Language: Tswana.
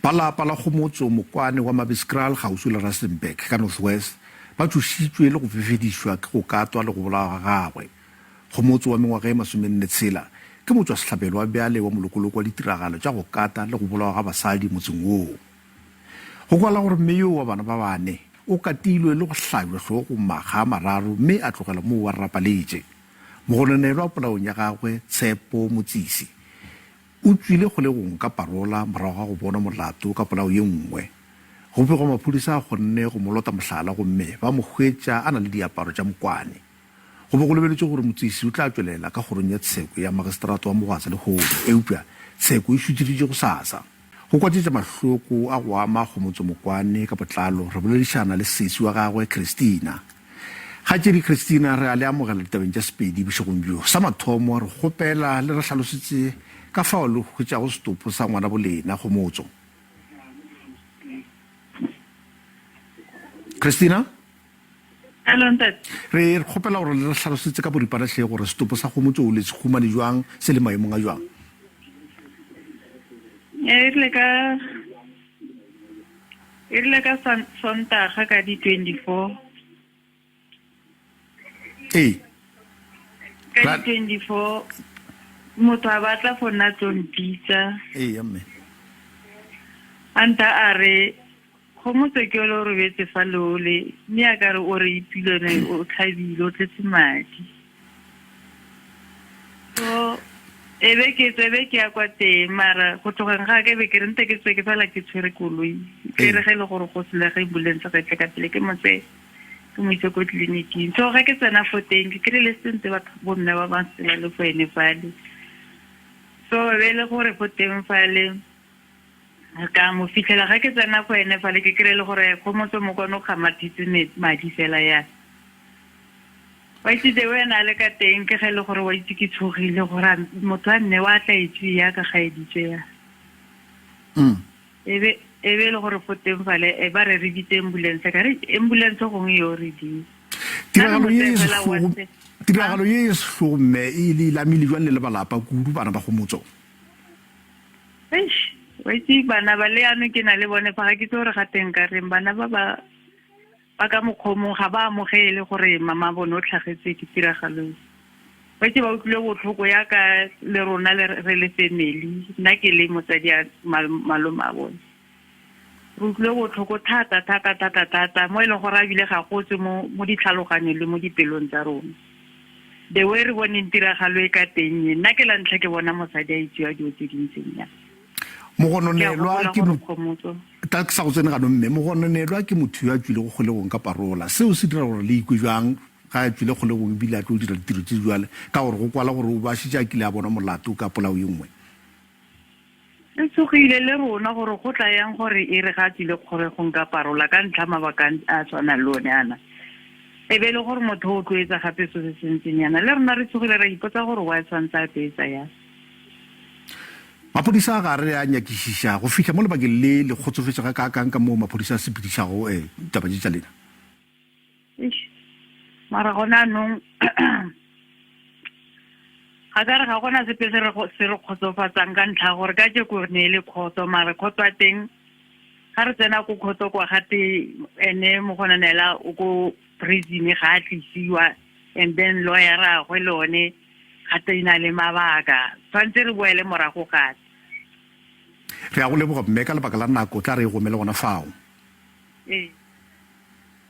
Ba lapa la Kgomotso Mokwane wa Mabeskraal kgauswi le Rustenburg ka North West ba tšošitšwe le go fefedišwa ke go katwa le go bolawa ga gagwe. Kgomotso wa mengwaga e masomenne-tshela ke motšwasehlabelo wa bjale wa molokoloko wa ditiragalo tša go kata le go bolawa ga basadi motseng woo. Go kwala gore mme yoo wa bana ba bane o katilwe le go hlabjwa hlogong makga a mararo mme a tlogelwa moo a rapaletše. Mogononelwa polaong ya gagwe, Tshepo Motsisi, O tšwile kgolegong ka parola morago ga go bonwa molato ka polao ye nngwe. Go begwa maphodisa a kgonne go mo lota mohlala gomme ba mo hwetša a na le diaparo tša mokwane. Go be go lebeletšwe gore Motsisi o tla tšwelela ka kgorong ya tsheko ya magistrata wa Mogwasa lehono, eupša tsheko e šuthišitšwe gosasa. Go kwatšetša mahloko a go ama Kgomotso Mokwane ka botlalo, re boledišana le sesi wa gagwe, Christina. Kgatšedi Christina, re a le amogela ditabeng tša Sepedi bošegong bjo. Sa mathomo, re kgopela le re hlalosetse ka fao le hwetšago setopo sa ngwana bolena, Kgomotso. Christina? Hello, ntate. Re kgopela gore le re hlalosetse ka boripana hle gore setopo sa Kgomotso o le se humane jwang, se le maemong a jwang? E rile ka e rile ka Sontaga ka di 24. Ee. Ka di 24 motho a batla go nna tlo mpitsa. Ee, mme. A nta a re Kgomotso ke ole o robetse fa lole, mme a ka re o re ipile ene o tlhabile, o tletse madi. So e be ke tswe be ke ya kwa teng mara go tlogeng ga ka be ke re nte ke tswe ke fela ke tshwere koloi ke re ge e le gore go selege ambulance ga e tle ka pele ke mo tseye ke mo ise ko tleliniking. So ge ke tsena fo teng ke kry-ile sentse batho bomme ba bangwe setse ba le fo ene fale. So e be e le gore fo teng fale Ka mo fitlhela ga ke tsena go ene fale ke kry-e le gore Kgomotso Mokwane o kgamathetse madi fela ya. Wa itse the way a ne a le ka teng ke ge e le gore wa itse ke tshogile gore motho a nne wa tla etswe ya ka ga editswe ya. E be e be e le gore fo teng fale e ba re re bitse ambulance ka re ambulance gongwe yo re di. Tiragalo ye e sehlogo tiragalo ye e sehlogo mme e le lamile jwang le le balapa kudu bana ba Kgomotso? Eish, wa itse bana ba le yanong ke na le bone fa ga ke itse gore ga teng ka reng bana ba ba ba ka mokgomong ga ba amogele gore mama bone o tlhagetse ke tiragalo e. Wa itse ba utlwile botlhoko ya ka le rona le re le family nna ke le motsadi a malome a bone. Re utlwile botlhoko thata thata thata thata mo e leng gore a bile ga go tswe mo mo ditlhaloganyong le mo dipelong tsa rona. The way re boneng tiragalo e ka teng e, nna ke la ntlha ke bona mosadi a itsiwa dilo tse di ntseng jang. Mogononelwa ke tla ke sa go tsene ganong mme mogononelwa ke motho yo a tswilego kgolegong ka parola. Seo se dira gore le ikwe jwang ga a tswile kgolegong ebile a tlo dira ditiro tse jwale ka gore go kwala gore o ba šetše a kile a bona molato ka polao ye nngwe. Re tshogile le rona gore go tla yang gore e re ga a tswile kgoregong ka parola ka ntlha mabaka a tshwanang le one ana. E be e le gore motho o tlo etsa gape so se se ntseng yana. Le rona re tshogile ra ipotsa gore why tshwanetse a tlo etsa yang. Maphodisa a gare a nyakišiša go fihla mo lebakeng le le kgotsofetše gakaakang ka moo maphodisa a sepedišago taba tše tša lena? Eish, mara gona anong ga ka re ga gona sepe se re se re kgotsofatsang ka ntlha gore ka jeko re ne e le khotso mara khotso ya teng ga re tsena ko khotso kwa gate ene mogonanela o ko prison ga a tlisiwa and then lawyer gagwe le one gate e na le mabaka tshwanetse re boele morago gape. Re a go leboga mme ka lebaka la nako tla re e gomele gona fao. Ee.